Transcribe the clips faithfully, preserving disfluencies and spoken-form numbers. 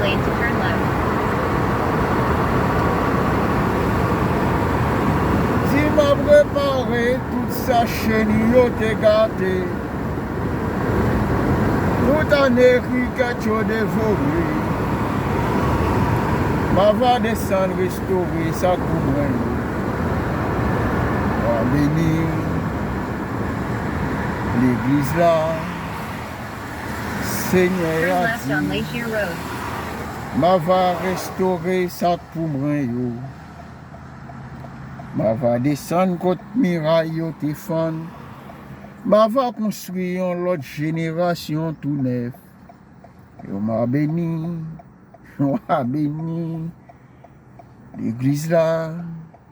lane to turn left. Di m ap repare tout sa cheni yo te gate. Tout ane ri kèt yo devore. M ava desann restore sa k pou mwen yo. Wa beni legliz la. Senyè a di, m ava restore sa k pou mwen yo. M ava desann kot miray yo te fann. M ava konstwi yon lòt jenerasyon tou nèf. Yo m a beni, yo m a beni legliz la.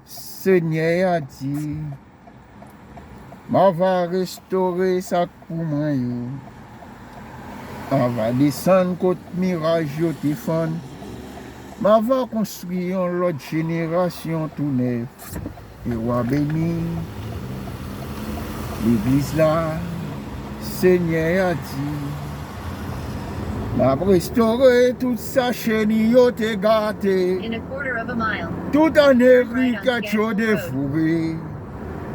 Senyè a di, m ava restore sa k pou mwen yo. M ava desann kot miray yo te fann. M ava konstwi yon lòt jenerasyon tou nèf. E w a beni legliz la. Senyè a di, m ap restore tout sa cheni yo te gate. Tout ane ri kèt yo defoure.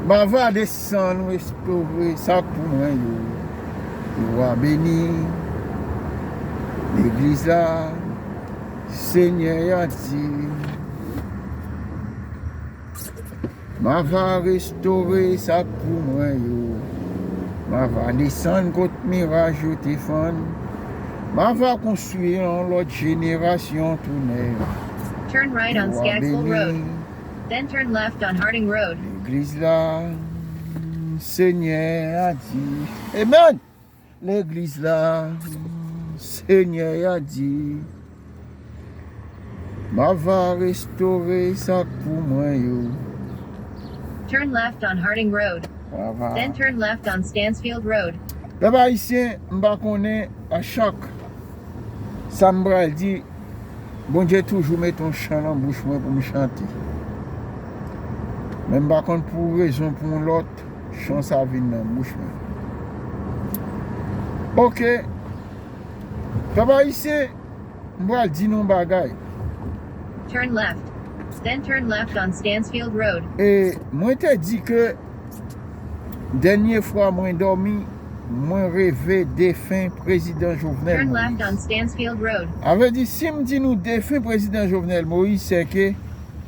M ava desann restore sa k pou mwen yo. E w a beni legliz la. Senyè a di, m ava restore sa k pou mwen yo. M ava desann kot miray yo te fann. M ava konstwi yon lòt jenerasyon tou nèf. Turn right on Skagville Road. Then turn left on Harding Road. Legliz la, Senyè a di. Amen. Legliz la, Senyè a di, m ava restore sa k pou mwen yo. Turn left on Harding Road. M ava. Then turn left on Stansfield Road. Pèp ayisyen, m pa konnen a chak sa m pral di, Bondye toujou mete yon chan nan bouch mwen pou m chante. Men m pa konn pou rezon pou yon lòt, chan sa vin nan bouch mwen. Oke. Pèp ayisyen, m pral di nou yon bagay. Turn left. Then turn left on Stansfield Road. E mwen te di ke dènye fwa mwen dòmi, mwen reve defen prezidan Jovenel Turn left on Moïse. Stansfield Road. A vle di, si m di nou defen prezidan Jovenel Moïse, se ke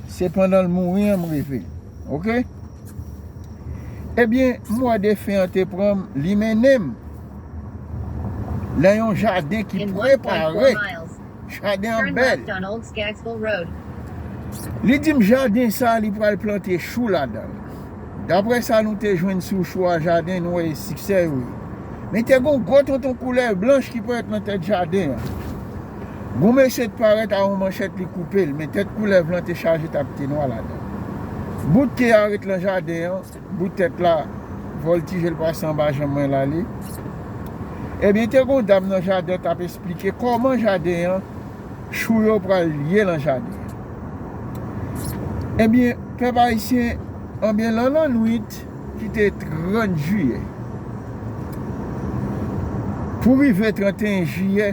se pandan l mouri an m reve. Oke? Ebyen, m wè defen an te pran m, li mennen m nan yon jaden ki In one point four prepare. Miles. Jaden an Turn bèl. Left on Old Skagville Road. Li di m jaden sa, li pral plante chou ladan l. Daprè sa nou te jwenn sou chou a jaden, nou wè e siksè yo ye. Men te gon gwo tonton koulèv blanch ki parèt nan tèt jaden an. Gon mesye te parèt a yon manchèt, li koupe l, men tèt koulèv lan te chaje, t ap te nwa ladan. Bout ke a ret lan jaden an, bout tèt la vòltije, l pase anba janm mwen, l ale. Ebyen, te gon dam nan jaden an t ap esplike kòman jaden an, chou yo pral ye lan jaden an. Ebyen, pèp ayisyen, anbyen, lan lannwit ki te trant jiyè pou rive tranteyen jiyè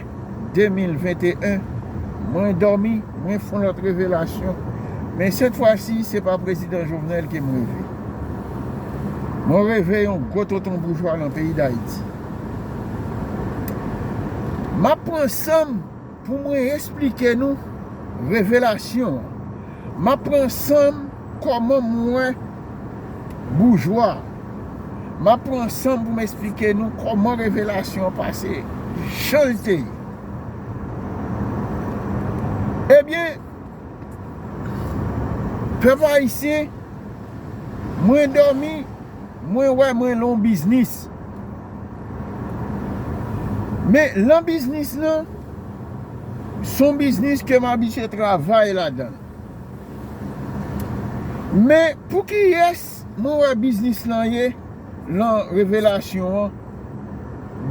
de mil venteyen, mwen dòmi, mwen fè yon lòt revelasyon. Men sèt fwa si, se pa prezidan Jovenel ke m reve. Mwen reve yon gwo tonton boujwa lan peyi Dayiti. M ap pran san m pou mwen esplike nou revelasyon an. M ap pran san m kòman m wè boujwa. M ap pran san m pou m esplike nou kòman revelasyon an pase, jan l te ye. Ebyen, pèp ayisyen, mwen dòmi, mwen wè mwen lan yon biznis. Men lan biznis lan, se yon biznis ke m abitye travay ladan l. Men pou kiyès mwen wè biznis lan ye lan revelasyon an?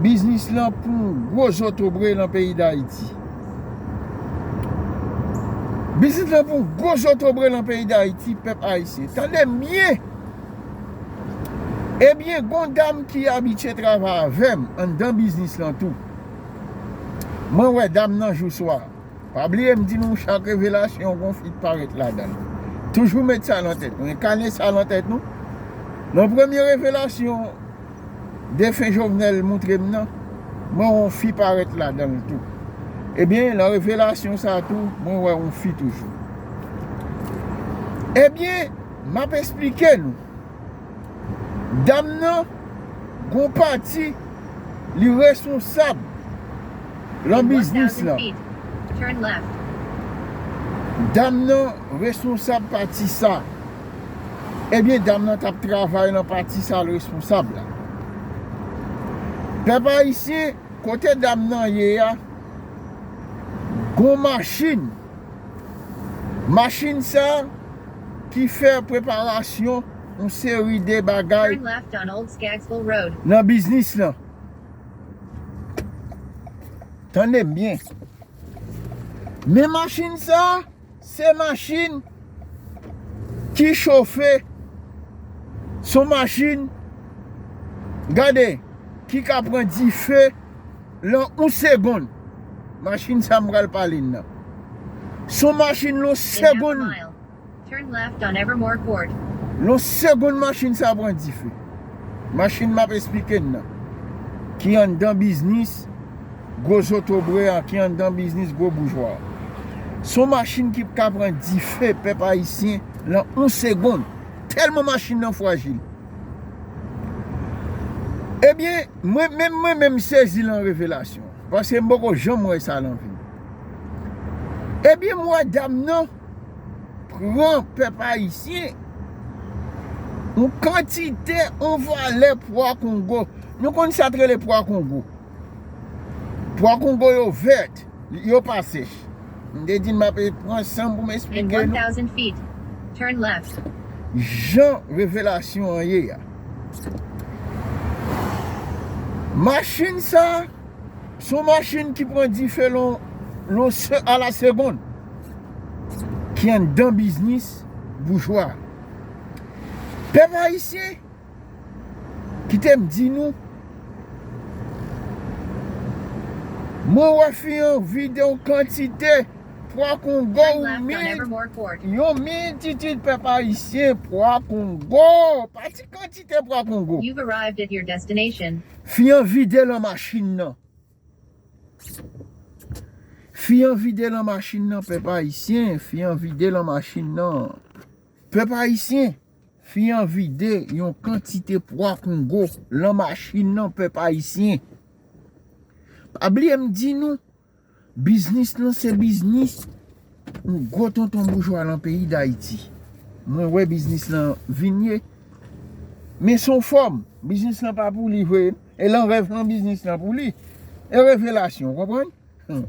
Biznis lan pou yon gwo zotobre lan peyi Dayiti. Biznis lan pou yon gwo zotobre lan peyi Dayiti, pèp ayisyen. Tande m byen! Ebyen, gon dam ki abitye travay avè m anndan biznis lan tou. Mwen wè dam nan jou swa. Pa bliye m di nou chak revelasyon gon fi k parèt ladan l. Toujou met sa nan tèt nou, enkane sa nan tèt nou. Nan premye revelasyon defen Jovenel moutre m nan, mwen wè yon fi parèt ladan l tou. Ebyen, nan revelasyon sa tou, mwen wè yon fi toujou. Ebyen, m ap esplike nou. Dam nan gon pati li responsab lan biznis lan. Dam nan responsab pati sa. Ebyen, dam nan t ap travay nan pati sa l responsab la. Pèp ayisyen, kote dam nan ye a, gon machin. Machin sa ki fè preparasyon yon seri de bagay nan biznis lan. Tande m byen. Men machin sa, se machin ki chofe, se yon machin, gade, ki ka pran dife lan yon segonn. Machin sa m pral pale n nan. Se yon machin lan yon segonn. Lan yon segonn machin sa pran dife. Machin m ap esplike n nan. Ki anndan biznis gwo zotobre a, ki anndan biznis gwo boujwa a. Se yon machin ki ka pran dife pèp ayisyen lan yon segonn. Tèlman machin nan frajil. Ebyen, mwen menm, mwen menm sezi lan revelasyon. Paske m poko janm wè sa lan vi m. Ebyen, m wè dam nan pran pèp ayisyen yon kantite, yon valè pwa kongo. Nou konn sa t rele pwa kongo. Pwa kongo yo vèt, yo pa sèch. M te di n m ap pran san m pou m esplike nou jan revelasyon an ye a. Machin sa, se yon machin ki pran dife lan, lan se, a la segonn. Ki anndan biznis boujwa. Pèp ayisyen, kite m di nou, mwen wè fi an vide yon kantite pwa kongo, yon mil, yon mil titit pèp ayisyen, pwa kongo. Pa ti kantite pwa kongo. Fi an vide lan machin nan. Fi an vide lan machin nan, pèp ayisyen. Fi an vide lan machin nan. Pèp ayisyen, fi an vide yon kantite pwa kongo lan machin nan, pèp ayisyen. Pa bliye m di nou, biznis lan se biznis yon gwo tonton boujwa lan peyi Dayiti. Mwen wè biznis lan vin ye. Men se yon fòm. Biznis lan pa pou li vre. E lan rèv lan biznis lan pou li. E revelasyon, w konprann? Hmm.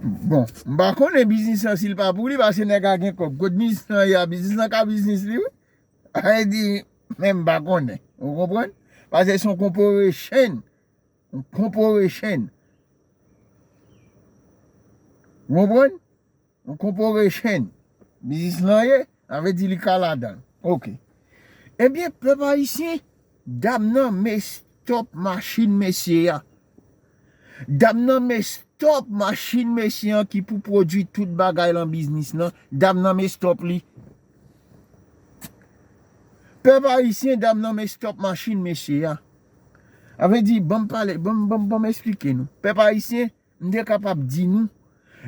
Bon, m pa konnen biznis lan si l pa pou li, paske nèg la gen kòb. Kot biznis lan ye a, biznis lan ka biznis li, wi. Sa vle di, men m pa konnen. Ou konprann? Paske se yon konpore chenn. Yon konpore chenn. Ou konprann? Yon konpore chenn. Biznis lan ye, sa vle di li ka ladan l. Oke. Ebyen, pèp ayisyen, dam nan mestòp machin mesye a. Dam nan mestòp machin mesye an ki pou pwodui tout bagay lan biznis lan. Dam nan mestòp li. Pèp ayisyen, dam nan mestòp machin mesye a. Sa vle di, ban m pale, ban m, ban m, ban m esplike nou. Pèp ayisyen, m te kapab di nou,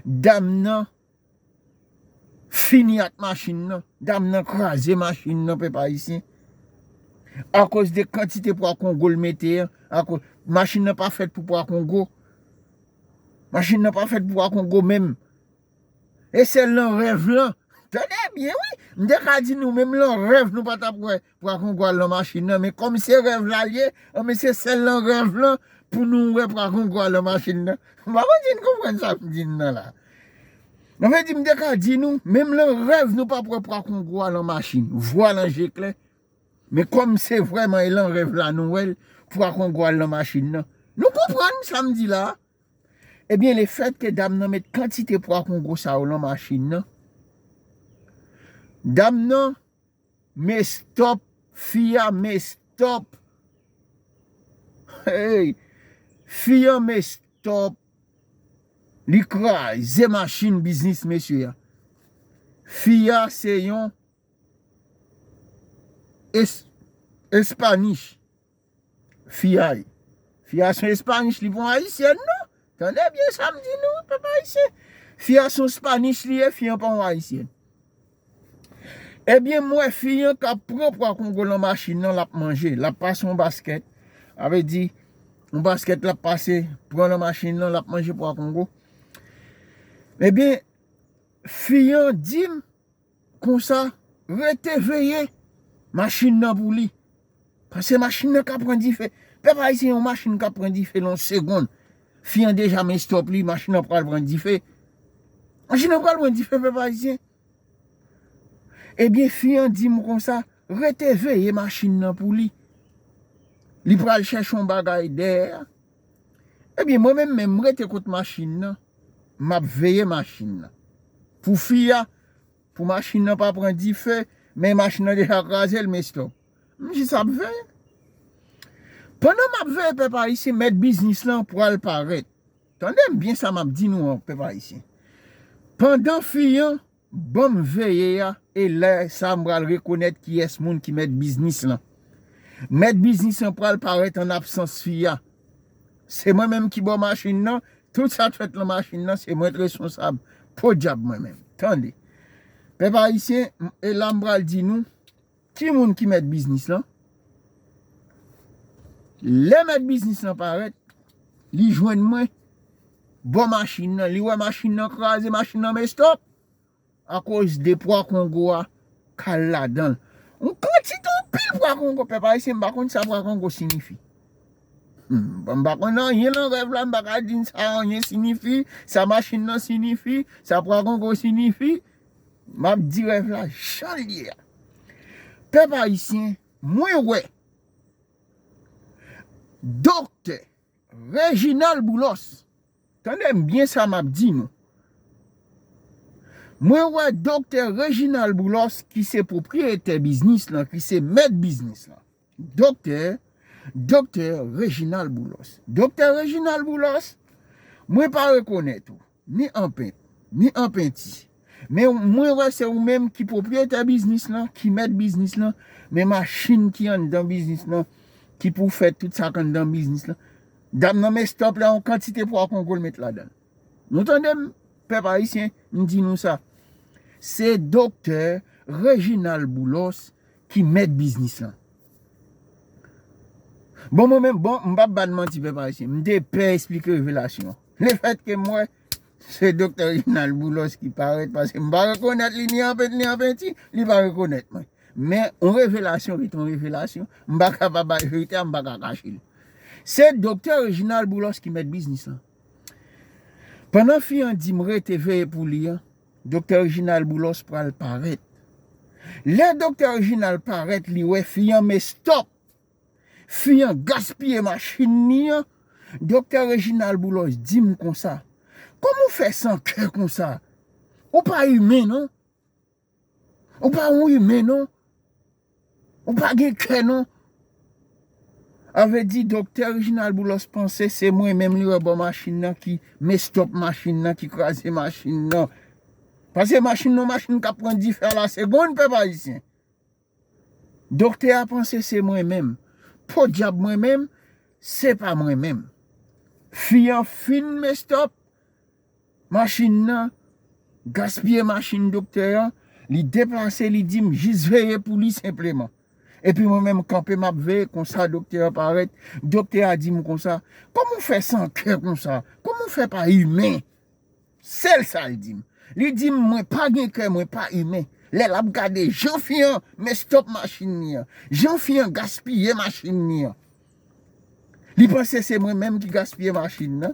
dam nan fini ak machin nan. Dam nan kraze machin nan, pèp ayisyen. Akoz de kantite pwa kongo l mete an, akoz, machin nan pa fèt pou pwa kongo. Machin nan pa fèt pou pwa kongo menm. E sèl nan rèv lan. Tande byen, wi. M te ka di nou, menm nan rèv, nou pa t ap wè pwa kongo al nan machin nan. Men kòm se rèv la l ye, anben se sèl nan rèv lan pou nou wè pwa kongo al nan machin nan. M pa konn si n konprann sa m di n nan la. Sa vle di, m te ka di nou, menm nan rèv, nou p ap wè pwa kongo al nan machin. Vwala, je klè. Men kòm se vrèman e lan rèv la nou wè l, pwa kongo al nan machin nan. Nou konprann sa m di la a? Ebyen, lefètke dam nan met kantite pwa kongo sa yo lan machin nan, dam nan mestòp, fi a mestòp. Hey! Fi an mestòp Li kraze machin biznis mesye a. Fi a se yon es, espanich. Fi a ye. Fi a se yon espanich, li pa yon ayisyèn non. Tande byen sa m di nou, pèp ayisyen. Fi a se yon espanich li ye, fi an pa yon ayisyèn. Ebyen, m wè fi an k ap pran pwa kongo nan machin nan, l ap manje, l ap pase yon baskèt. Sa vle di, yon baskèt l ap pase, pran nan machin nan, l ap manje pwa kongo. Ebyen, fi an di m konsa, rete veye machin nan pou li. Paske machin nan ka pran dife. Pèp ayisyen, yon machin ka pran dife nan yon segonn. Fi an deja men stòp li, machin nan pral pran dife. Machin nan pral pran dife, pèp ayisyen. Ebyen, fi an di m konsa, rete veye machin nan pou li. Li pral chèche yon bagay dèyè a. Ebyen, mwen menm, menm, m rete kot machin nan. M ap veye machin nan. Pou fi a, pou machin nan pa pran dife, men machin nan deja kraze, l men stòp. M jis ap veye. Pandan m ap veye, pèp ayisyen, mèt biznis lan pral parèt. Tande m byen sa m ap di nou an, pèp ayisyen. Pandan fi an ban m veye a, e lè sa a m pral rekonèt kiyès moun ki mèt biznis lan. Mèt biznis lan pral parèt an absans fi a. Se mwen menm ki bò machin nan, tout sa k fèt nan machin nan, se mwen k responsab. Podyab mwen menm. Tande. Pèp ayisyen, m- e la m pral di nou, ki moun ki mèt biznis lan? Lè mèt biznis lan parèt, li jwenn mwen bò machin nan, li wè machin nan kraze, machin nan men stòp. Akoz de pwa kongo a k al ladan l. Yon kantite anpil pwa kongo, pèp ayisyen, m pa konn sa pwa kongo siyifi. Hmm, m pa konn anyen nan rèv la, m pa ka di n sa anyen siyifi, sa machin nan siyifi, sa pwa kongo siyifi. M ap di rèv la jan l ye a. Pèp ayisyen, mwen wè Doktè Reginald Boulos. Tande m byen sa m ap di nou. Mwen wè Doktè Reginald Boulos ki se pwopriyetè biznis lan, ki se mèt biznis lan. Doktè, Doktè Reginald Boulos. Doktè Reginald Boulos, mwen pa rekonèt ou, ni an pent, ni an penti. Men mwen wè se ou menm ki pwopriyetè biznis lan, ki mèt biznis lan, men machin ki anndan biznis lan, ki pou fè tout sa k anndan biznis lan. Dam nan men stòp la, yon kantite pwa kongo l met ladan l. Nou tande m, pèp ayisyen, m di nou sa. Se Doktè Reginald Boulos ki mèt biznis lan. Bon, mwen menm, bon, m p ap ba n manti, pèp ayisyen. M te pè esplike revelasyon an. Lefètke m wè se Doktè Reginald Boulos ki parèt, paske m pa rekonèt li ni an pent ni an penti, li pa rekonèt mwen. Men, yon revelasyon rete yon revelasyon. M pa ka pa bay verite a, m pa ka kache l. Se Doktè Reginald Boulos ki mèt biznis lan. Pandan fi an di m rete veye pou li an, Doktè Reginald Boulos pral parèt. Lè Doktè Reginald parèt, li wè fi an men stòp. Fi an gaspiye machin li an. Doktè Reginald Boulos di m konsa, kòman w fè san kè konsa? Ou pa imen non. Ou pa yon imen non. Ou pa gen kè non. Sa vle di Doktè Reginald Boulos panse se mwen menm li wè bò machin nan ki men stòp machin nan, ki kraze machin nan. Paske machin nan, machin k ap pran dife a la segonn, pèp ayisyen. Doktè a panse se mwen menm. Podyab mwen menm, se pa mwen menm. Fi an fin men stòp machin nan, gaspiye machin doktè an, li deplase, li di m jis veye pou li senpleman. Epi mwen menm kanpe, m ap veye, konsa doktè an parèt. Doktè a di m konsa, kòman w fè san kè konsa? Kòman w fè pa imen? Sèl sa l di m. Li di m, mwen pa gen kè, mwen pa imen. Lè l ap gade jan fi an men stòp machin li an, jan fi an gaspiye machin li an. Li panse se mwen menm ki gaspiye machin nan.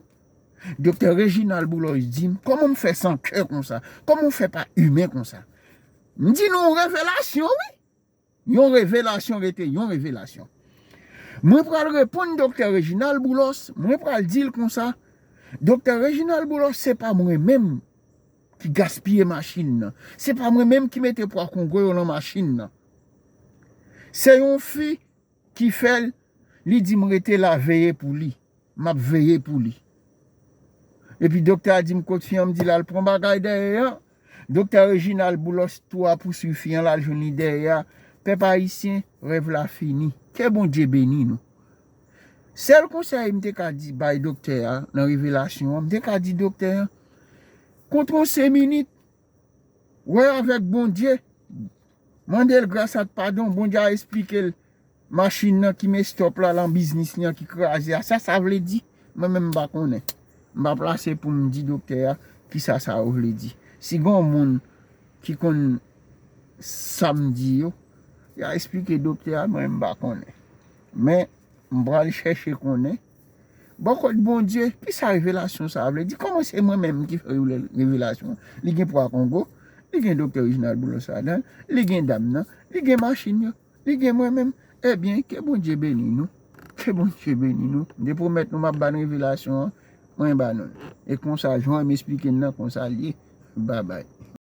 Doktè Reginald Boulos di m, kòman m fè san kè konsa? Kòman w fè pa imen konsa? M di nou, yon revelasyon, wi. Yon revelasyon rete yon revelasyon. Mwen pral reponn Doktè Reginald Boulos, mwen pral di l konsa, Doktè Reginald Boulos, se pa mwen menm ki gaspiye machin nan. Se pa mwen menm ki mete pwa kongo yo nan machin nan. Se yon fi ki fè l, li di m rete la veye pou li. M ap veye pou li. Epi doktè a di m kot fi an, m di l al pran bagay dèyè an. Doktè Reginald Boulos tou a pouswiv fi an, l al jwenn li dèyè a. Pèp ayisyen, rèv la fini. Ke Bondye beni nou. Sèl konsèy m te ka di bay doktè a nan revelasyon an, m te ka di doktè a, kontre yon senk minit, wè avèk Bondye, mande l gras ak padon, Bondye a esplike l machin nan ki mestòp la, lan biznis li an ki kraze a. Sa sa vle di, mwen menm m pa konnen. M pa plase pou m di doktè a kisa sa yo vle di. Si gen yon moun ki konn sa m di yo, y a esplike doktè a, mwen m pa konnen. Men, m pral chèche konnen. Bò kot Bondye, kisa revelasyon sa a vle di? Kòman se mwen menm ki fè revela-, revelasyon? Li gen Pwa Kongo, li gen doktè Reginald Boulos ladan, li gen dam nan, li gen machin yo, li gen mwen menm. Ebyen, ke Bondye beni nou. Ke Bondye beni nou. M te pwomèt nou m ap ba n revelasyon an, mwen ba nou l. E konsa, jan m esplike n nan, konsa l ye. Babay.